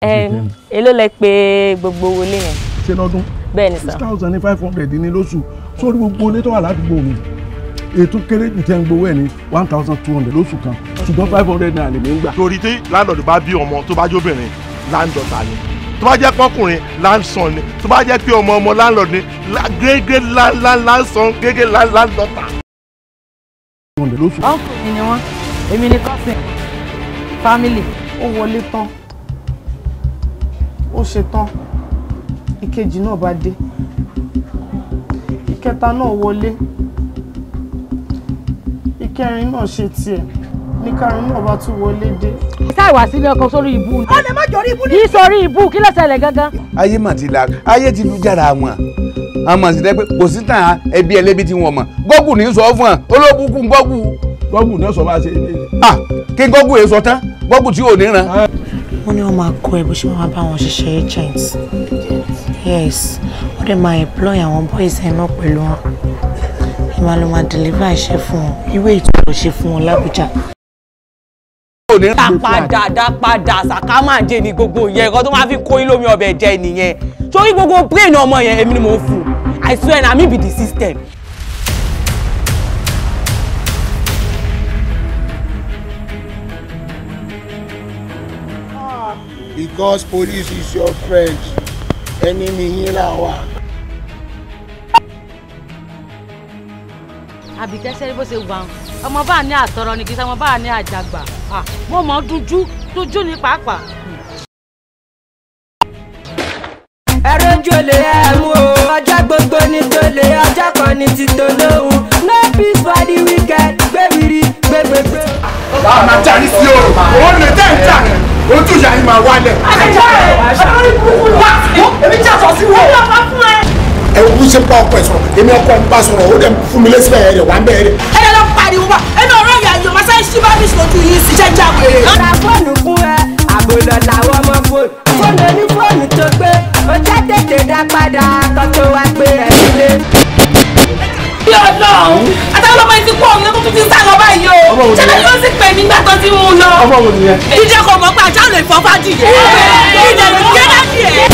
Èló lẹ pé gbogbo owó lé yẹn? Ṣé lọ́dún? Bẹ́ẹ̀ ni sà. 6,500 ní lóṣù. Sórí gbogbo ilé tó wà ládùúgbò mi, ètò kéré jù tẹ́ ń gbowó ẹ̀ ní 1,200 lóṣù kan, ṣùgbọ́n 500 naira lèmi ń gbà. Torí tí landlord bá bí ọmọ tó bá jóbìnrin, landlord ni. Tó bá jẹ́ pọ́kùnrin, landson ni. Tó bá jẹ́ pé ọmọ ọmọ landlord ni, great great landson, great great landdaughter. Uncle mi ni wọ́n, èmi ni cousin, family. Ó wọlé tán, ó ṣe tán, ìkejì náà bá dé, ìkẹta náà wọlé, ìkẹrin náà ṣe tiẹ̀, ní karùn-ún náà bá tún wọlé dé. Ṣé ìwà sílé ọkọ sórí ibú ni? Ó lè má jọrí ibú ni. Kì í sórí ibú, kí ló ṣẹlẹ̀ gangan? Ayé mà ti la, ayé ti lu jára wọn. Àmọ̀ sí dẹ́ pé kò sí tàn ẹbí ẹlẹ́bí tí wọ́n mọ̀. Gọ́gù ní sọ fún ẹ, olóbùkún gọ́gù. Gọ́gù náà sọ bá ṣe. Ah, kí gọ́gù yẹn sọ tán, gọ́gù tí ò ní ràn. Wọ́n ní wọ́n máa kọ́ ẹ bó ṣe máa bá wọn ṣiṣẹ́ agents. Yes, wọ́n dẹ̀ máa employ àwọn boys ẹ̀ náà pẹ̀lú wọn. Ẹ máa lọ máa deliver iṣẹ́ fún wọn, ìwé ìtura ṣe fún wọn l'Abuja. Dá padà sàkámàjẹ ni gbogbo yẹn, nǹkan tó máa fi kó yín lómi ọbẹ̀ jẹ nìyẹn. Torí gbogbo brain ọmọ yẹn èmi ni mò ń fún. I swear na me be the system. Because police is your friend, enemy yín là wà. Àbíkẹ́ sẹ́rí bó ṣe wà ń ọmọ bá ní àtọrọ ni kì í ṣe ọmọ bá ní àjàgbà, mo mọ̀ dúdú dúdú ní pàápàá. Ẹ̀rọjú olè ẹ̀ mú o, ọjọ́ gbogbo ní tolè, ọjọ́ kan ní ti tolóhùn. No peace for the wicked, gbéwìrì gbégbégbé. Báwo máa jà ní sí o? Òun lè tẹ̀ ń jà, ojú ìyá yín máa wálẹ̀. Èmi jà sọ sí wọ́n. Ẹ wo bí ṣe bá ọkọ ẹ sọ̀rọ̀, èmi ọkọ ń bá sọ̀rọ̀, ó dẹ̀ fún mi lẹ́sìn bẹ́ẹ̀ rẹ̀ wá ń bẹ́ẹ̀ rẹ̀. Ẹ lọ pariwo wa, ẹnu ọ̀rọ̀ ìyá yìí, ọmọ sáyé ṣíbá mi ṣojú yìí sí jẹ́jà wèrè. Ra fóònù fún ẹ, àbòlọ̀ làwọn ọmọ fóònù. Fóònù oní fóònù tó gbé, ó jẹ́ tètè dá padà kan tó wá gbé ẹ sílé. Bí Ọlọ́run, àtàwọn ọmọ yìí ti kú ọ̀hún lẹ́kùn tó ti sá lọ báyìí o. Ṣé ló sì pè mí nígbà tó ti mú un lọ? Ọmọ wo nìyẹn? Jíjẹ́ kò mọ̀ pé ajá lè fọ́ fájì yẹn. Jíjẹ́ ló ń gé lájì yẹn.